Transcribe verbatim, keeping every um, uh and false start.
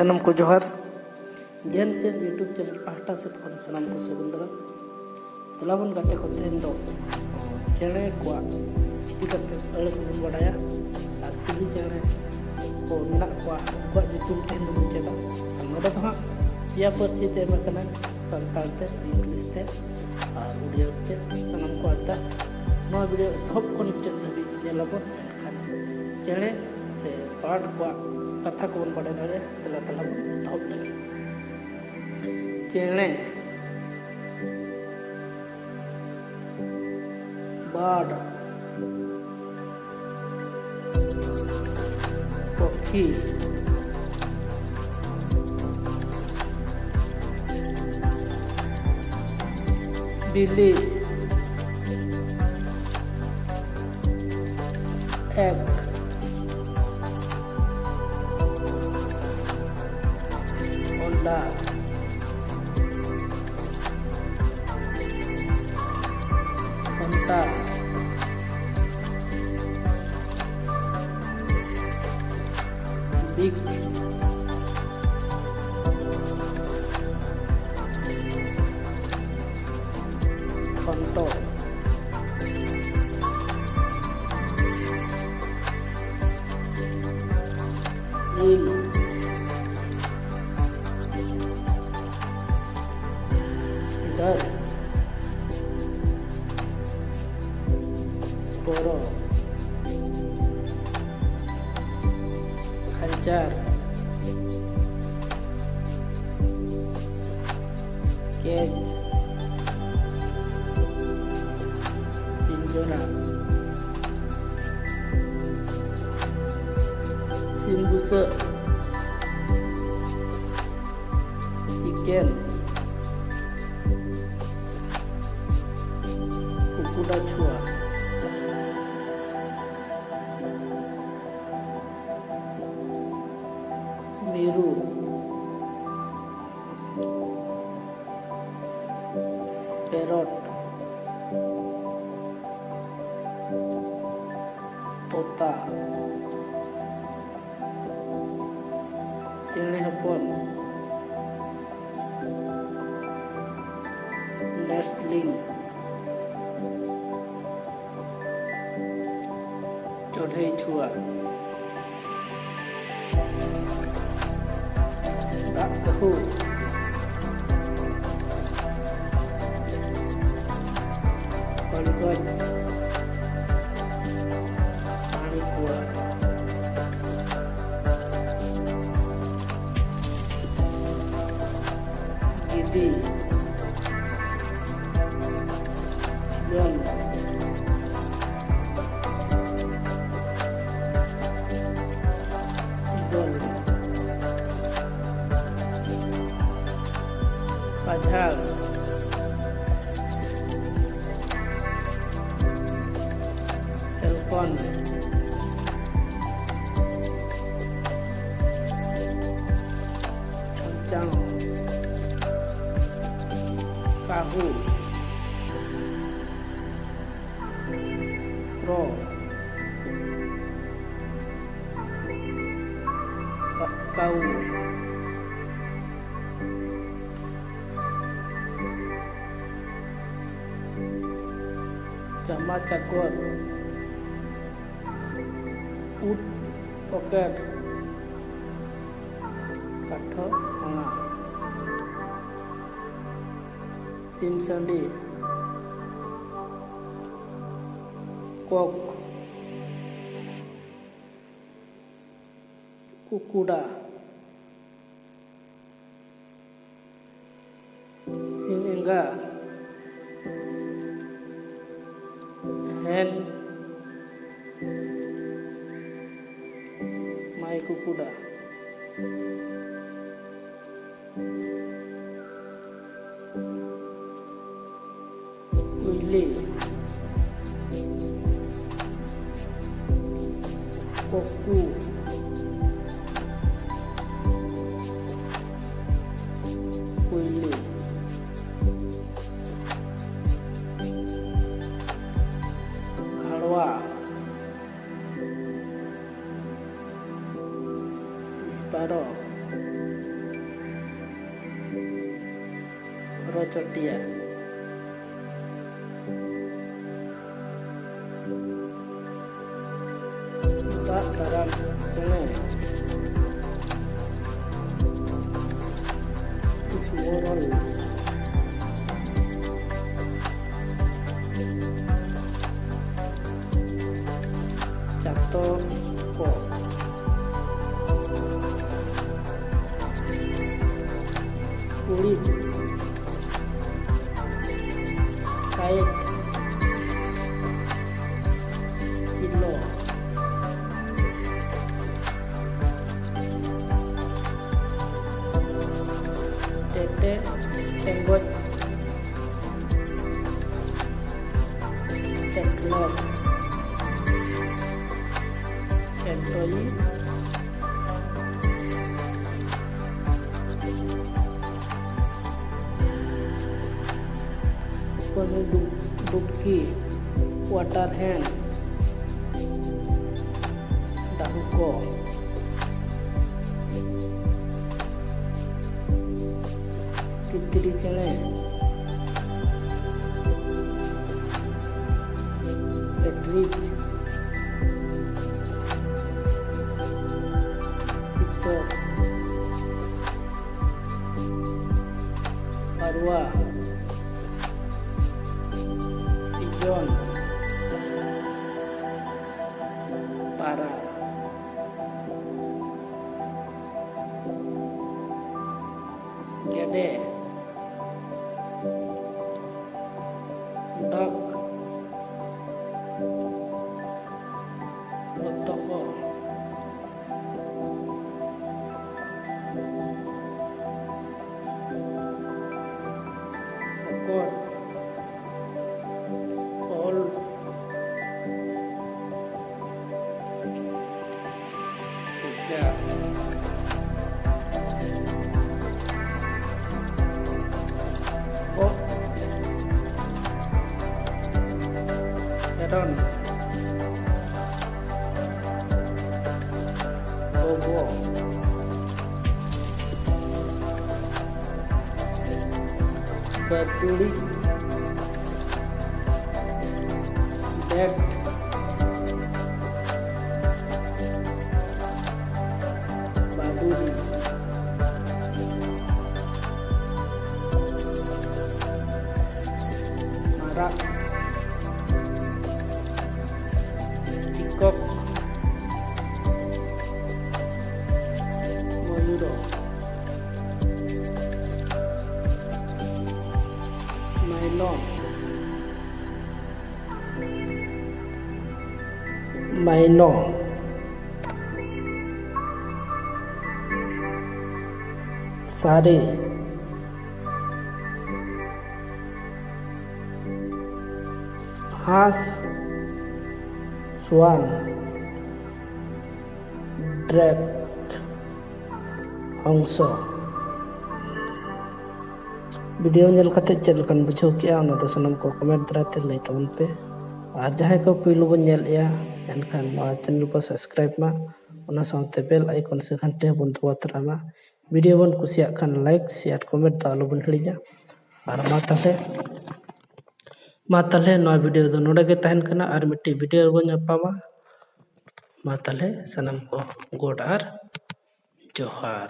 ᱥᱟᱱᱟᱢ ᱠᱚ ᱡᱚᱦᱟᱨ᱾ ᱜᱮᱱ ᱥᱮᱫ YouTube ᱪᱮᱱᱮᱞ ᱯᱟᱦᱴᱟ ᱥᱮᱫ ᱠᱷᱚᱱ ᱥᱟᱱᱟᱢ ᱠᱚ ᱥᱟᱹᱜᱩᱱ ᱫᱟᱨᱟᱢ᱾ ᱫᱮᱞᱟ ᱵᱚᱱ ᱜᱟᱛᱮ ᱠᱚ, ᱛᱮᱦᱮᱧ ᱫᱚ ᱪᱮᱬᱮ ᱠᱚᱣᱟᱜ ᱤᱫᱤ ᱠᱟᱛᱮ ᱟᱹᱲᱟᱹ ᱠᱚᱵᱚᱱ ᱵᱟᱰᱟᱭᱟ ᱟᱨ ᱪᱤᱞᱤ ᱪᱮᱬᱮ ᱠᱚ ᱢᱮᱱᱟᱜ ᱠᱚᱣᱟ, ᱩᱱᱠᱩᱣᱟᱜ ᱧᱩᱛᱩᱢ ᱛᱮᱦᱮᱧ ᱫᱚᱵᱚᱱ ᱪᱮᱫᱟ᱾ ᱟᱨ ᱱᱚᱰᱮ ᱫᱚ ᱦᱟᱸᱜ ᱯᱮᱭᱟ ᱯᱟᱹᱨᱥᱤ ᱛᱮ ᱮᱢ ᱟᱠᱟᱱᱟ, ᱥᱟᱱᱛᱟᱲ ᱛᱮ, ᱤᱝᱞᱤᱥ ᱛᱮ ᱟᱨ ᱩᱲᱤᱭᱟ ᱛᱮ᱾ ᱥᱟᱱᱟᱢ ᱠᱚ ᱟᱨᱫᱟᱥ ᱱᱚᱣᱟ ᱵᱷᱤᱰᱤᱭᱳ ᱮᱛᱚᱦᱚᱵ ᱠᱷᱚᱱ ᱢᱩᱪᱟᱹᱫ ᱫᱷᱟᱹᱵᱤᱡ ᱧᱮᱞ ᱟᱵᱚᱱ, ᱮᱱᱠᱷᱟᱱ ᱪᱮᱬᱮ ᱥᱮ ᱵᱟᱨᱰ ᱠᱚᱣᱟᱜ ᱠᱟᱛᱷᱟ ᱠᱚᱵᱚᱱ ᱵᱟᱰᱟᱭ ᱫᱟᱲᱮᱭᱟᱜᱼᱟ᱾ ᱫᱮᱞᱟ ᱛᱟᱞᱟ ᱵᱚᱱ ᱮᱛᱚᱦᱚᱵ ᱞᱮᱜᱮ᱾ ᱪᱮᱬᱮ, ᱵᱟᱨᱰ, ᱯᱚᱠᱷᱤ, ᱵᱤᱞᱤ, ᱮᱠ, ᱚᱱᱰᱟ, ᱚᱱᱴᱟ, ᱵᱤᱠ, ᱠᱷᱚᱱᱴᱚ, ᱤᱞ, ᱰᱟᱹᱨ, ᱵᱚᱨᱚ, ᱠᱷᱟᱧᱪᱟᱨ, ᱠᱮᱪ, ᱯᱤᱧᱡᱚᱨᱟ, ᱥᱤᱢ ᱵᱩᱥᱟᱹᱜ, ᱪᱤᱠᱮᱱ, ᱠᱩᱠᱩᱰᱟ ᱪᱷᱩᱣᱟ, ᱢᱤᱨᱩ, ᱯᱮᱨᱚᱴ, ᱛᱚᱛᱟ, ᱪᱮᱬᱮ ᱦᱚᱯᱚᱱ, nesting, ᱪᱚᱰᱷᱮᱭ ᱪᱷᱩᱣᱟ, ᱫᱟᱜ ᱠᱟᱹᱦᱩ, ᱠᱚᱞᱜᱚᱡ, ᱯᱟᱹᱬᱤ ᱠᱩᱣᱟ, ᱜᱤᱫᱤ, ᱤᱜᱚᱞ, ᱤᱜᱚᱞ, ᱯᱟᱡᱷᱟᱲ, ᱯᱷᱮᱞᱠᱚᱱ, ᱪᱷᱚᱧᱪᱟᱬ, ᱠᱟᱹᱦᱩ, ᱠᱨᱚ, ᱠᱟᱹᱣ, ᱪᱟᱢᱟ ᱪᱟᱠᱚᱨ, ᱩᱴ ᱯᱚᱠᱮᱴ, ᱠᱟᱴᱷᱚ ᱚᱱᱟ, ᱥᱤᱢ ᱥᱟᱺᱰᱤ, ᱠᱚᱠ, ᱠᱩᱠᱩᱰᱟ, ᱥᱤᱢ ᱮᱸᱜᱟ, ᱦᱮᱱ, ᱢᱟᱭ ᱠᱩᱠᱩᱰᱟ, ᱠᱩᱭᱞᱤ, ᱠᱚᱠᱩ, ᱠᱩᱭᱞᱤ, ᱜᱷᱟᱲᱣᱟ, ᱥᱯᱟᱨᱳ, ᱨᱚᱪᱚᱴᱤᱭᱟ᱾ ᱫᱟᱜ ᱫᱟᱨᱟᱢ ᱪᱮᱬᱮ᱾ ᱥᱢᱚᱨᱚᱞ᱾ ᱪᱟᱛᱚᱢ ᱠᱚ᱾ ᱠᱩᱲᱤᱫ᱾ ᱠᱟᱭᱮᱛ᱾ ᱪᱤᱞᱚ᱾ ᱴᱮᱴᱮ᱾ ᱴᱮᱸᱜᱚᱡ᱾ ᱪᱟᱹᱴᱞᱚᱜ᱾ ᱪᱟᱹᱴᱚᱭᱤ᱾ ᱯᱟᱹᱱᱤ ᱰᱩᱵ-, ᱰᱩᱵᱠᱤ, water hen, ᱰᱟᱹᱦᱩᱠᱚ᱾ ᱛᱤᱛᱨᱤ ᱪᱮᱬᱮ᱾ ᱯᱮᱴᱨᱤᱪ᱾ ᱯᱤᱛᱚᱨ᱾ ᱯᱟᱨᱣᱟ᱾ ᱯᱤᱡᱚᱱ᱾ ᱯᱟᱨᱟ᱾ ᱜᱮᱰᱮ᱾ ᱰᱚᱠ᱾ ᱵᱚᱛᱚᱠᱚ᱾ ᱚᱠᱚᱨ᱾ ᱚᱞ᱾ ᱠᱮᱪᱟ᱾ ᱠᱚᱜ᱾ ᱦᱮᱨᱚᱱ᱾ ᱜᱚᱜᱚ᱾ ᱵᱟᱫᱩᱲᱤ, ᱵᱮᱴ, ᱵᱟᱫᱩᱲᱤ, ᱢᱟᱨᱟᱜ, ᱯᱤᱠᱚᱠ, ᱢᱚᱭᱩᱨᱚ, ᱢᱟᱭᱱᱚ, ᱢᱟᱭᱱᱚ, ᱥᱟᱨᱤ, ᱦᱟᱸᱥ, ᱥᱣᱟᱱ, ᱰᱨᱮᱠ, ᱦᱚᱝᱥᱚ᱾ ᱵᱷᱤᱰᱤᱭᱳ ᱧᱮᱞ ᱠᱟᱛᱮ ᱪᱮᱫ ᱞᱮᱠᱟᱱ ᱵᱩᱡᱷᱟᱹᱣ ᱠᱮᱜᱼᱟ, ᱚᱱᱟ ᱫᱚ ᱥᱟᱱᱟᱢ ᱠᱚ ᱠᱚᱢᱮᱱᱴ ᱫᱟᱨᱟᱭ ᱛᱮ ᱞᱟᱹᱭ ᱛᱟᱵᱚᱱ ᱯᱮ᱾ ᱟᱨ ᱡᱟᱦᱟᱸᱭ ᱠᱚ ᱯᱩᱭᱞᱩ ᱵᱚᱱ ᱧᱮᱞᱮᱜᱼᱟ, ᱮᱱᱠᱷᱟᱱ ᱱᱚᱣᱟ ᱪᱮᱱᱮᱞ ᱵᱚ ᱥᱟᱵᱥᱠᱨᱟᱭᱤᱵᱽ ᱢᱟ, ᱚᱱᱟ ᱥᱟᱶᱛᱮ ᱵᱮᱞ ᱟᱭᱠᱚᱱ ᱥᱮ ᱜᱷᱟᱱᱴᱤ ᱦᱚᱸᱵᱚᱱ ᱫᱚᱵᱟᱣ ᱛᱚᱨᱟᱭ ᱢᱟ᱾ ᱵᱷᱤᱰᱤᱭᱳ ᱵᱚᱱ ᱠᱩᱥᱤᱭᱟᱜ ᱠᱷᱟᱱ ᱞᱟᱭᱤᱠ, ᱥᱮᱭᱟᱨ, ᱠᱚᱢᱮᱱᱴ ᱫᱚ ᱟᱞᱚᱵᱚᱱ ᱦᱤᱲᱤᱧᱟ᱾ ᱟᱨ ᱢᱟ ᱛᱟᱦᱞᱮ, ᱢᱟ ᱛᱟᱦᱞᱮ ᱱᱚᱣᱟ ᱵᱷᱤᱰᱤᱭᱳ ᱫᱚ ᱱᱚᱰᱮ ᱜᱮ ᱛᱟᱦᱮᱱ ᱠᱟᱱᱟ᱾ ᱟᱨ ᱢᱤᱫᱴᱤᱡ ᱵᱷᱤᱰᱤᱭᱳ ᱨᱮᱵᱚᱱ ᱧᱟᱯᱟᱢᱟ᱾ ᱢᱟ ᱛᱟᱦᱞᱮ ᱥᱟᱱᱟᱢ ᱠᱚ ᱜᱚᱰ ᱟᱨ ᱡᱚᱦᱟᱨ᱾